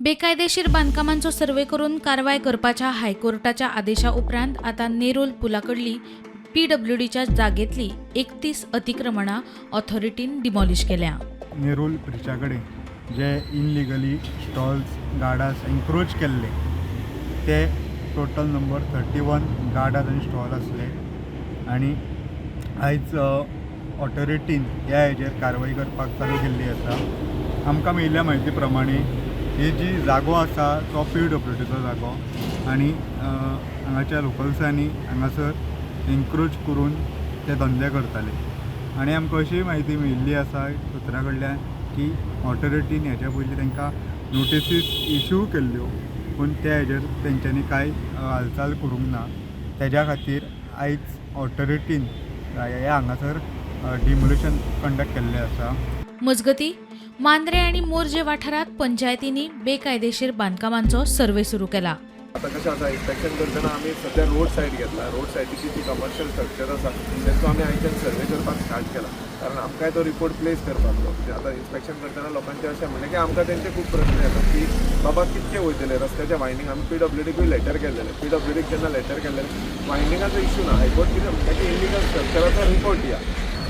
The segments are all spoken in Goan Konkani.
बेकायदेशीर बांदकामांचो सर्वे करून कारवाय करपाच्या हायकोर्टाच्या आदेशा उपरांत आतां नेरूल पुला कडली पीडब्ल्यूडीच्या जागेंतली 31 अतिक्रमणां ऑथॉरिटीन डिमॉलिश केल्या. नेरूल ब्रिजा कडेन जे इनलिगली स्टॉल्स गार्डास एन्क्रोच केल्ले ते टोटल नंबर 31 गार्डास आनी स्टॉल आसले आनी आयज ऑथॉरिटीन ह्या हेजेर कारवाय करपाक चालू केल्ली आसा. आमकां मेळिल्ल्या म्हायती प्रमाणे ही जी जागो आसा तो पीडब्ल्यूडीचो जागो आनी हांगाच्या लोकल्सांनी हांगासर एन्क्रोच करून ते धंदे करताले आनी आमकां अशी म्हायती मेळिल्ली आसा सुत्रां कडल्यान की ऑथॉरिटीन हेच्या पयलीं तांकां नोटिसीस इशू केल्ल्यो, पूण त्या हेजेर तेंच्यांनी कांय हालचाल करूंक ना. तेज्या खातीर आयज ऑथॉरिटीन हे हांगासर डिमोलिशन कंडक्ट केल्लें आसा. मजगती, मांद्रे आनी मोरजे वाठारांत पंचायतींनी बेकायदेशीर बांदकामांचो सर्वे सुरू केला. आतां कशें आसा, इन्स्पेक्शन करतना आमी सद्या रोड सायड घेतला. रोड सायडीची जी कमर्शियल स्ट्रक्चर आसा तेंचो आमी आयच्यान सर्वे करपाक स्टार्ट केला, कारण आमकांय तो रिपोर्ट प्लेस करपाक जाय. म्हणजे आतां इन्स्पेक्शन करतना लोकांचे अशें म्हणलें की आमकां तेंचे खूब प्रश्न येतात की बाबा कितके वयतले रस्त्याचे वायंडींग. आमी पीडब्ल्यूडीकूय लेटर केल्लेले. पीडब्ल्यूडीक जेन्ना लेटर केल्लेले, वायंडिंगाचो इश्यू ना. हायकोर्ट कितें म्हणटा की इलिगल स्ट्रक्चराचो रिपोर्ट दिया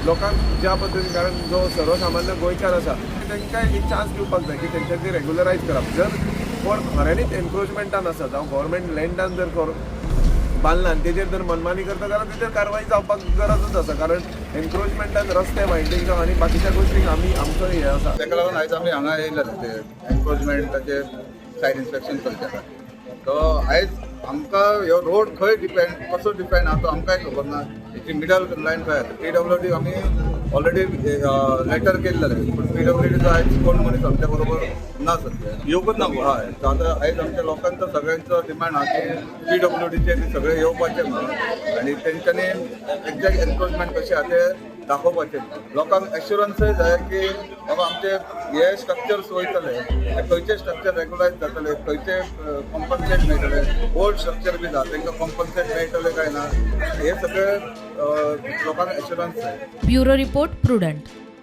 लोकांक ज्या पद्दतीन, कारण जो सर्वसामान्य गोंयकार आसा तांकां एक चान्स दिवपाक जाय की तेंच्यांनी रेगुलरायज करप. जर कोण खऱ्यांनीच एन्क्रोचमेंटान आसा जावं गव्हर्मेंट लँडान जर कोण बांदला आनी तेजेर जर मनमानी करता जाल्यार तेजेर कारवाय जावपाक गरजूच आसा, कारण एन्क्रोचमेंटान रस्ते वायंडींग जावं आनी बाकीच्या गोश्टींक आमी आमचो हें आसा. ताका लागून आयज आमी हांगा येयले ते एन्क्रोचमेंटाचे सायड इन्स्पेक्शन करचे खातीर. तो आयज आमकां ह्यो रोड खंय डिपेंड, कसो डिपेंड आहा तो आमकांय खबर ना. हेची मिडल लायन खंय आसा? पीडब्ल्यूडी आमी ऑलरेडी लेटर केल्लें, पूण पीडब्ल्यूडीचो आयज कोण मनीस आमच्या बरोबर ना सद्या. येवकच ना. हय, तो आतां आयज आमच्या लोकांचो सगळ्यांचो डिमांड आहा की पीडब्ल्यूडीचे ते सगळे येवपाचे म्हणून आनी तेंच्यांनी एक्झॅक्ट एन्क्रोचमेंट कशें आहा ते दाखोवपाचें. लोकांक एश्युरन्सय जाय की बाबा आमचे हे स्ट्रक्चर्स वयतले ते खंयचे स्ट्रक्चर रेगुलायज जातले, खंयचे कॉम्पन्सेट मेळटले, ओल्ड स्ट्रक्चर बी जाता तांकां कॉम्पन्सेट मेळटले काय ना, हे सगळे लोकांक एश्युरन्स जाय. Bureau report, prudent.